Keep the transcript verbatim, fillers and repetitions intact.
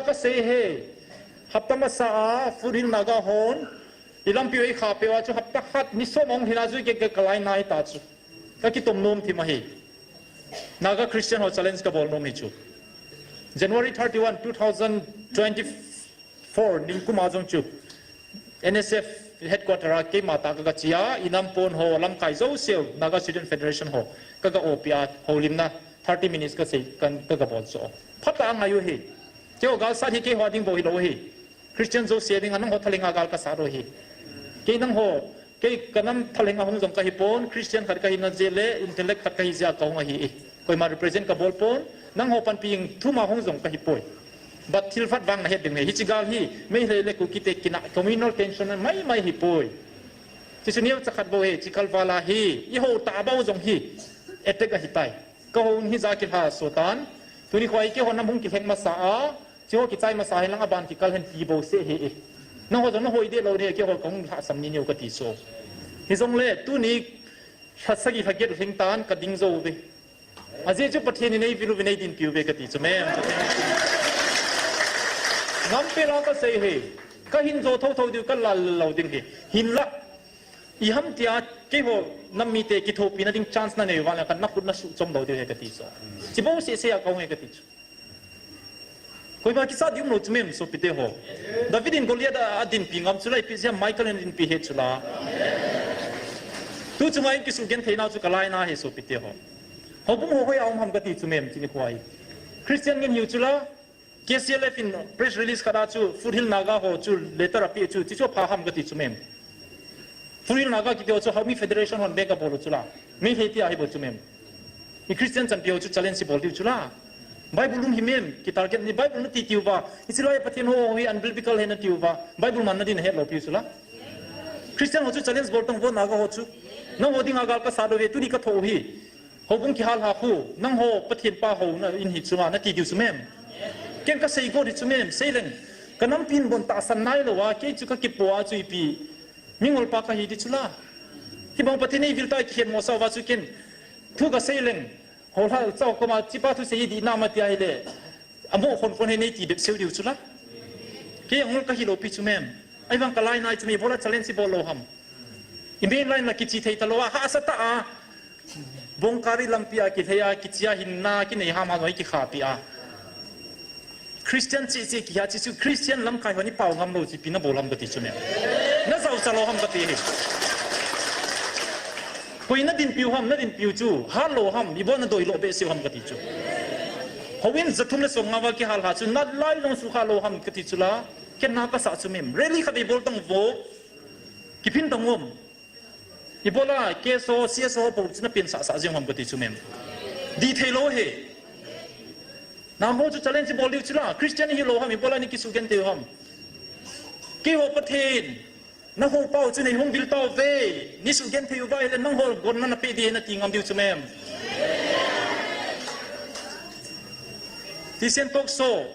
Ka sei he, hapta masa a Foothill Naga hon i lampi u ei khah peh uva chu hapta khat ni som ahung lhin a chu kei ka, ka lai nai ta chu. Ka kitom nom thim ahi. Naga Christian ho challenge ka bol nom hi chu. January thirty-one, two thousand twenty-four nikum a jong chu N S F headquarter a keima tah ka, ka che a, i nam pon ho, lamkai jouse u, Naga Student Federation ho, ka, ka opi a, houlimna thirty minutes ka sei, ka, ka, ka bol chu. Phatah a ngai u hi. Keiho gal sat hi keiho ding bou hilou hi. Christian jouse dinga nangho thalhenga gal ka sat u hi. Kei nangho, kei ka nam thalhenga hung jong ka hi pon, Christian khat ka hina jeh le, intellect khat ka hi jeh a ka hung ahi e. Koima represent ka bol pon, nangho panpi jing thum a hung jong ka hi poi. But thil phat vang na het ding hi, hiche gal hi, Meitei le Kuki te kinah communal tension mai mai hi poi. Hichu neocha khat bou hi, hiche kal val a hi, i hou tah bou jong hi, attack ahi tai. Ka hou hi ja kilha so tan, tuni khoa hi keiho nam hung kilheng masa a, hiche ho kichai masa hi lang a ban kikal hen ti bou se hi e. Nangho jong na hoi deh lou ding, keiho ka hung lhasam ni neo ka ti so. Hijongle, tuni lha sagi lha get lhing tan ka ding jou ve. Ajeh chu Pathen in ei vil uvin ei dinpi uve ka ti chu mem. Ngam peh la ka sei hi. Ka hin jo tho tho diu ka lal lou ding hi. Hinlah. Iham tia keiho nam mite kithopina ding chance na nei uva le ka na khut na suh chom lou diu hi ka ti chu. Hiche bou seh seh a ka hung e ka ti chu. Koima kisa ding um lou chu mem sopite ho. David in Goliath a, a dinpi ngam chu lai pi sia Michael in dinpi he chu la. Tu chunga in kisu genthei nau chu ka lai na hi sopite ho. Houbung ho hoi a um ham ka ti chu mem hiche ni khoa hi. Christian ngen hiu chu la. K C L F in press release khat a chu Foothill Naga ho chu letter a pe chu, hichu pha ham ka ti chu mem. Foothill Naga kiti ho chu Haomi Federation hon beng ka bol u chu la. Meitei tia hi bou chu mem. I Christian chanpi ho chu challenge hi bol diu chu la. Bible um hi mem, ki target ni Bible na ti tiu va. Hiche lai Pathen ho hi unbiblical hi na tiu va. Bible man na din het lou piu chu la. Christian ho chu challenge bol tang vo Naga ho chu. Nangho dinga gal ka sat u ve, tuni ka tho u hi. Houbung kihal ha khu, nangho Pathen pa houna in hi chunga na ti diu chu mem. Ken ka sei got hi chu mem, sei leng. Ka nampi in bon tahsan nai lou a, kei chu ka kipo a chu ipi. Mingol pa ka hi ti chu la. Hibang Pathen ei vil ta kikhen mo sa uva chu ken. Thu ka sei leng. Holhal chau koma hichepa thusei hi dihna ma ti ahile. Amo khon khon hi nei ti bep seu diu chu la. Kei angol ka hi lou pi chu mem. Ahivang ka lai nai chu mem, ibola challenge hi bol lou ham. I main line la kiche thei ta lou a, hahsa tah a. Bongkari lampi a kilhei a, kiche a hinna, kinei ham ham a, kikhah pi a. Christian cheh cheh kihi a, hiche chu Christian lamkai hon i pao ngam lou chu ipi na bol ham ka ti chu mem. Na jao cha lou ham ka ti hi. Koi na dinpiu ham, na dinpiu chu, hat lou ham, ibola na doi lou behseh u ham ka ti chu. Houin ja thum le som nga val kihal ha chu, nat lai jong sukha lou ham ka ti chu la, ken na ka sa chu mem. Rally khat i bol tang vo, kiphin tang um. Ibola K S O, C S O pou chu na pen sah sah jeng ham ka ti chu mem. Dih thei lou hi. Nangho chu challenge bol diu chu la, Christian hi lou ham, ibola ni kisugenthei u ham. Keiho Pathen. Na hou pau chu nei hung vil tau ve. Ni sugenthei uva ahile nangho gonna na pe di na ti ngam diu chu mem. Tisen talk show.